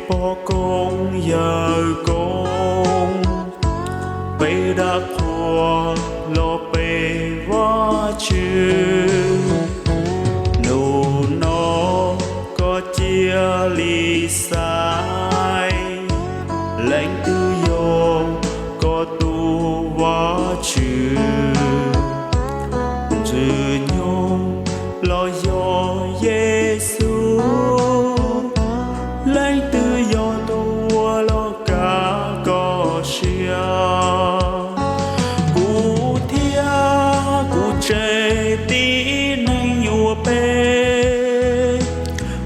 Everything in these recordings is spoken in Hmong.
Pog koob yawg koob, peb rov qhuas los peb Vajtswv. Hnub no koj cia li xaiv, leej twg yog koj tus Vajtswv. Ntxwg Nyoog los yog Yexus, leej twg yog tus uas los kav koj siab. Kuv thiab kuv tsev tib neeg yuav pe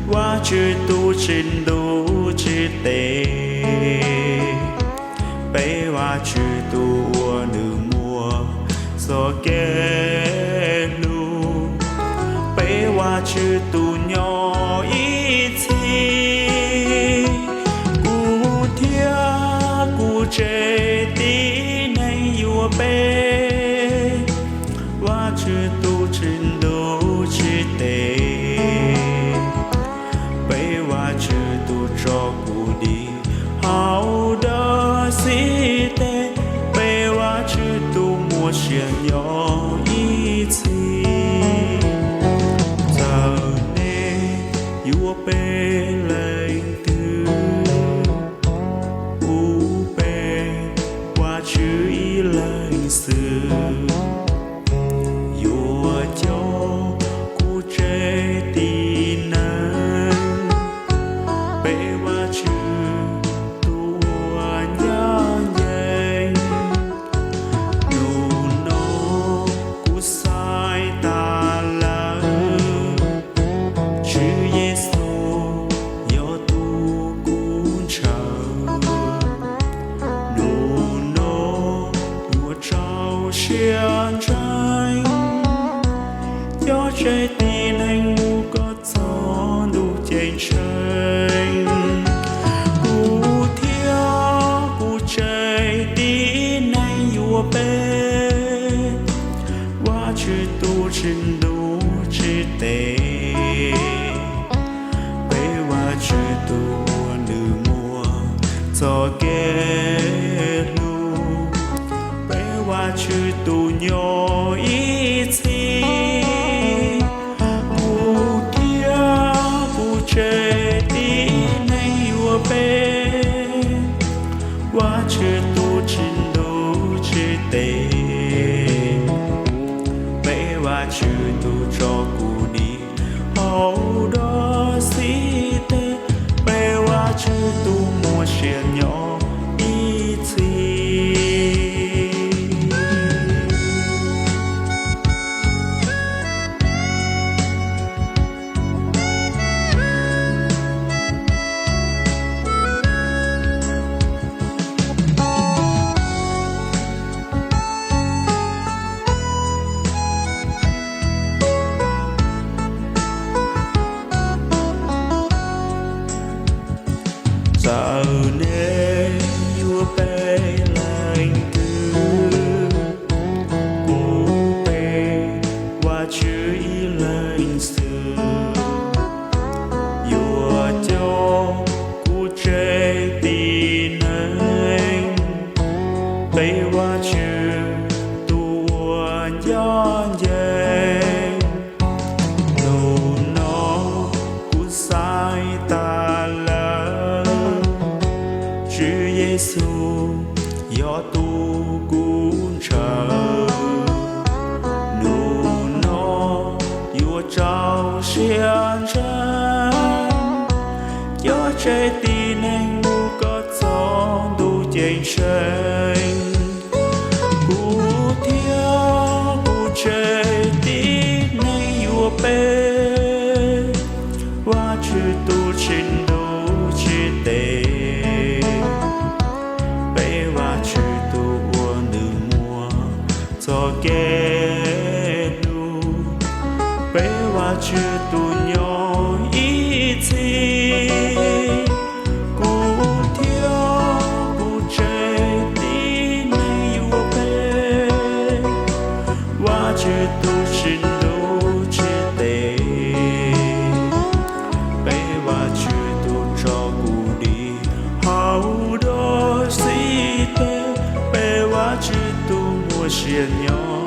Vajtswv tus tsis ntuj tsis tes, peb Vajtswv tus uas nws muaj txoj kev hlub, peb Vajtswv tus nyob ib txhis. Kuv thiab kuv tsev tib neeg yuav pe Vajtswv tus tsis ntuj tsis tes, peb Vajtswv tus tso kuv dim hauv dab xib teg, peb Vajtswv tus muaj sia nyob ib txhis. Txawm nej yuav pe leej twg, kuv pe Vajtswv ib leeg xwb. Yuav coj kuv tsev tib neeg, pe Vajtswv tus uas ncaj ncees. Hnub no kuv xaiv tas lawm, Tswv Yexus yog tus kuv ntshaw. Hnub no yuav rau siab ntseeg, cov tsev tib neeg mus koj txoj ntuj ceeb tsheej. Kuv thiab kuv tsev tib neeg yuav pe Vajtswv tus tsis ntuj tsis tes, peb Vajtswv tus uas nws muaj txoj kev hlub, peb Vajtswv tus nyob ib txhis. Kuv thiab kuv tsev tib neeg yuav pe Vajtswv tus tsis ntuj tsis tes, peb Vajtswv tus tso kuv dim hauv dab xib teg, peb Vajtswv tus muaj sia nyob ib txhis. Txawm nej yuav pe leej twg, kuv pe Vajtswv ib leeg xwb. Yuav coj kuv tsev tib neeg, pe Vajtswv tus uas ncaj ncees. Hnub no kuv xaiv tas lawm, Tswv Yexus yog tus kuv ntshaw. Hnub no yuav rau siab ntseeg, cov tsev tib neeg mus koj txoj ntuj ceeb tsheej. Kuv thiab kuv tsev tib neeg yuav pe Vajtswv tus tsis ntuj tsis tes, peb Vajtswv tus uas nws muaj txoj kev hlub, peb Vajtswv tus nyob ib txhis. Kuv thiab kuv tsev sia nyob